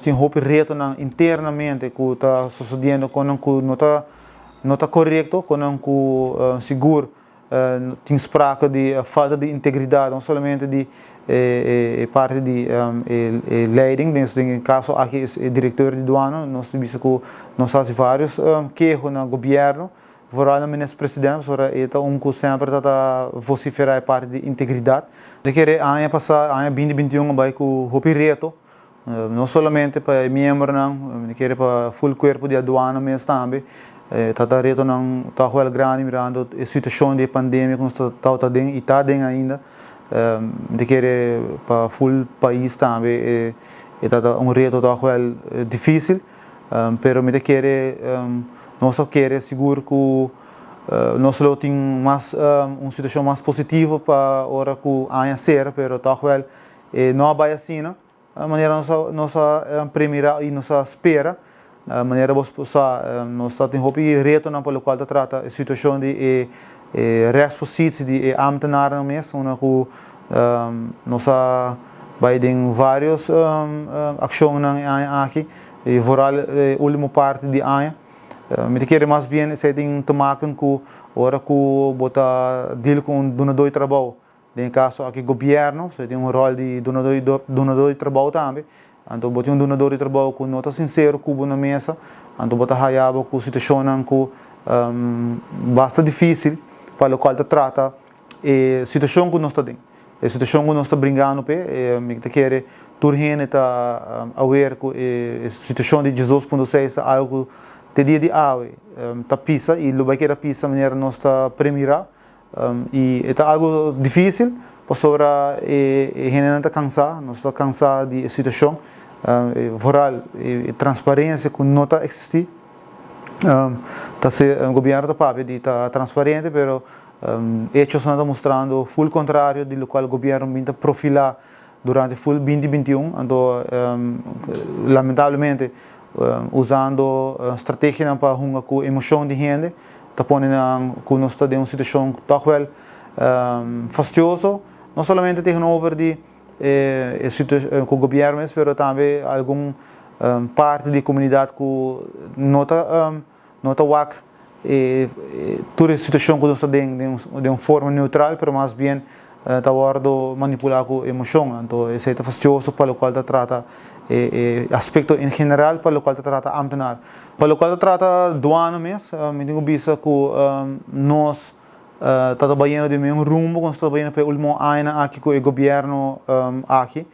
Nos tin hopi retonan internamente ku ta susediendo ku no ta korekto, ku sigur tin sprake di falta di integridat, no solamente di e parti di e leiding, den kaso aki e direktor di duana. Nos a bisa ku nos a hasi vários keho na gobièrnu, vooral na minister presidente, pasobra e ta un ku semper ta vosiferá e parti di integridat. Mi kere aña pasá, aña 2021 a bai ku hopi reto, no solamente pa e miembronan, mi kere pa full kuerpo di aduana mes tambe. Ta retonan toch wel grandi mirando e situashon di pandemia ku nos ta aden i ta aden ainda. Mi kere pa full pais tambe e ta un reto toch wel difísil, pero mi ta kere, nos ta kere sigur ku nos lo tin mas un situashon mas positivo pa ora ku aña sera, pero toch wel no a bai asina manera nos a premirá i nos a spera. Manera bo sa, nos ta tin hopi retonan pa lokual ta trata e situashon di e rechtspositie di e ambtenarnan mes, unda ku nos a bai den vários akshonnan e aña aki i vooral e último parti di aña. Mi ta kere mas bien esei tin te maken ku ora ku bo ta deal ku un dunadó di trabou. Den e kaso aki gobièrnu, so e tin un ròl di dunadó di trabou tambe. Anto bo tin un dunadó di trabou ku no ta sinsero ku bo na mesa, anto bo ta haya bo ku situashonnan ku basta difísil pa lokual ta trata e situashon ku nos ta den. E situashon ku nos ta bringando p'e, mi ta kere tur hende ta aware ku e situashon di 12.6 ta algu ku te dia di awe ta pisa i lo bai keda pisa manera nos ta premirá. I e ta algu difísil pasobra e hendenan ta kansá, nos ta kansá di e situashon, vooral e transparensia ku no ta eksistí. Ta se gobièrnu ta papia di ta transparente pero echosnan ta mustrando ful kontrario di lokual gobièrnu bin ta profilá durante ful 2021. Anto lamentablemente usando strategianan pa hunga ku emoshon di hende ta pone nan ku nos ta den un situashon tòg wèl fastioso, no solamente tegenover di e ku gobièrnu mes pero tambe algun parti di komunidat ku no ta wak tur e situashon ku nos ta den den un forma neutral, pero mas bien ta wòrdu manipulá ku emoshon. Anto esei ta fastioso pa lokual ta trata e aspekto en general pa lokual ta trata ámtenar. Pa lokual ta trata duana mes, mi tin ku bisa ku nos ta ta bayendo den un rumbo ku nos ta bayendo pa e último añanan aki ku e gobièrnu aki,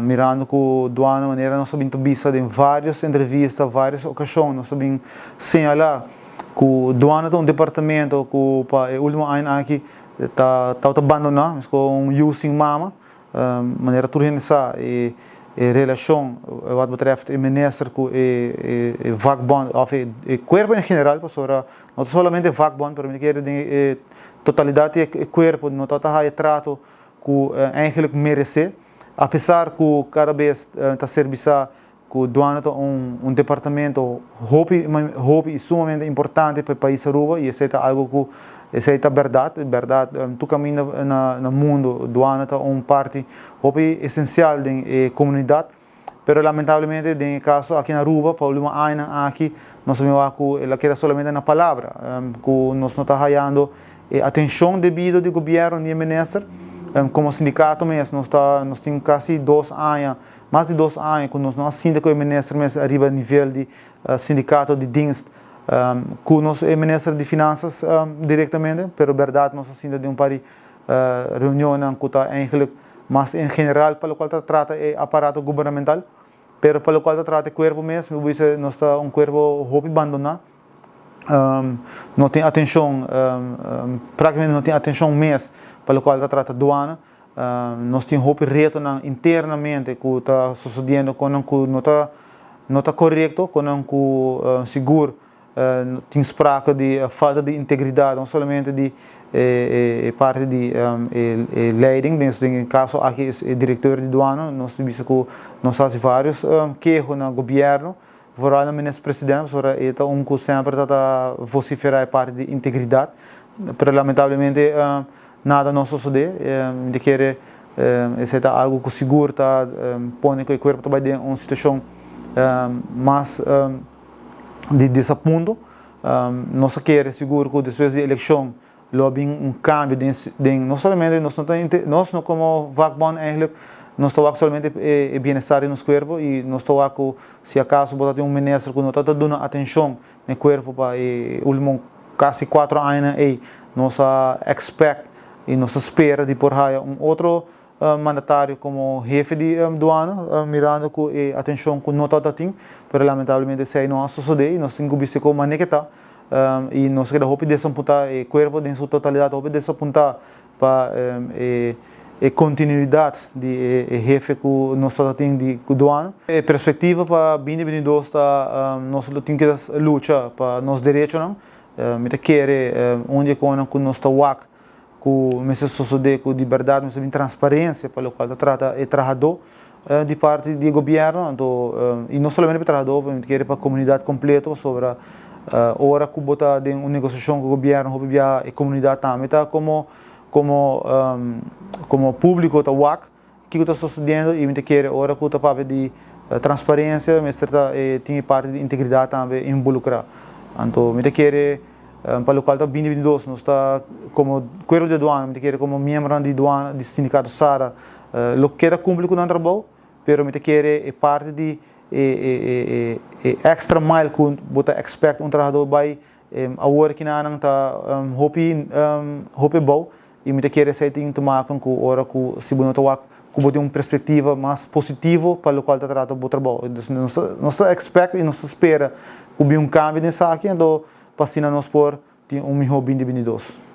mirando ku duana, manera nos a bin ta bisa den vários entrevista, vários okashon, nos a bin señalá ku duana ta un departamento ku pa e último añanan aki ta tabata bandoná, meskos un yu sin mama. Manera tur hende sa, e relashon wat betreft e minister ku e vakbond òf e kuerpo en general, pasobra no ta solamente e vakbond pero mi ta kere den e totalidat di e kuerpo no ta ta haya trato ku eigenlijk meresé, apesar ku kada bes ta ser bisá ku duana ta un departamento hopi hopi i sumamente importante pa e pais Aruba, i esei ta algu ku esei ta bèrdat, bèrdat. Tur kaminda na mundu duana ta un parti hopi esensial den e komunidat, pero lamentablemente den e kaso aki na Aruba pa ultimo añanan aki nos a mira wak ku el a keda solamente na palabra, ku nos no ta hayando e atenshon debido di gobièrnu ni e minister. Komo sindikato mes nos ta nos tin kasi 2 aña, mas di 2 aña ku nos no a sinta ku e minister mes ariba nivel di sindikato di dienst ku nos e minister di finansas direktamente, pero bèrdat nos a sinta den un par di reunionnan ku ta eigenlijk mas en general pa lokual ta trata e aparato gubernamental, pero pa lokual ta trata e kuerpo mes, mi por bisa nos ta un kuerpo hopi bandoná, no tin atenshon, praktikamente no tin atenshon mes pa lokual ta trata duana. Nos tin hopi retonan internamente ku ta sosodiendo konan ku no ta korekto, konan ku sigur tin sprake di falta di integridat, no solamente di e parti di e leiding, den e kaso aki e direktor di duana. Nos ta bisa ku nos a hasi vários keho na gobièrnu, vooral na minister presidente, pasobra e ta un ku semper ta vosiferá e parti di integridat, pero lamentablemente nada no a sosodé. Mi ta kere esei ta algu ku sigur ta pone ku e kuerpo ta bai den un situashon. Mas di desapunto. Nos a kere sigur ku despues di elekshon lo a bin un kambio den no solamente nos no ta nos no komo vakbond eigenlijk nos ta wak solamente e bienestar di nos kuerpo i nos ta wak ku si akaso bo ta tin un minister ku no ta duna atenshon na e kuerpo pa e ultimo kasi kuatro añanan ei nos a expect i nos ta spera di por haya un otro mandatario como hefe di duana mirando cu e atencion cu no tabata tin, pero lamentablemente esey no a sosode y nos tin cu bisti con mane ke ta y nos a keda hopi desapunta, e cuerpo den su totalidad hopi desapunta pa e continuidad di e hefe cu nos tabata tin di duana. E perspectiva pa 2022 ta nos lo tin cu lucha pa nos derechonan, mi ta kere un di e conan cu nos ta wak ku mester sosodé ku di bèrdat mester bin transparensia pa lokual ta trata e trahadó di parti di e gobièrnu, anto i no solamente pa e trahadó pero mi ta kere pa komunidat kompleto pasobra ora ku bo ta den un negosiashon ku gobièrnu hopi biaha e komunidat tambe ta komo komo komo públiko ta wak Kiko ta sosodiendo i mi ta kere ora ku ta papia di transparensia mester ta tin e parti di integridat tambe involukrá. Anto mi ta kere pa lokual ta 2022 nos ta komo kuerpo di aduana mi ta kere komo miembronan di aduana di sindikato sara lo keda kumpli ku nan trabou pero mi ta kere e parti di e extra mile ku bo ta expect un trahadó bai awor kinanan ta hopi hopi abou I mi ta kere esei tin te maken ku ora ku si bo no ta wak ku bo tin un perspektiva mas positivo pa lokual ta trata bo trabou. Dus nos ta nos ta expect i nos ta spera ku bin un kambio den esaki anto pa asina nos por tin un mihó 2022.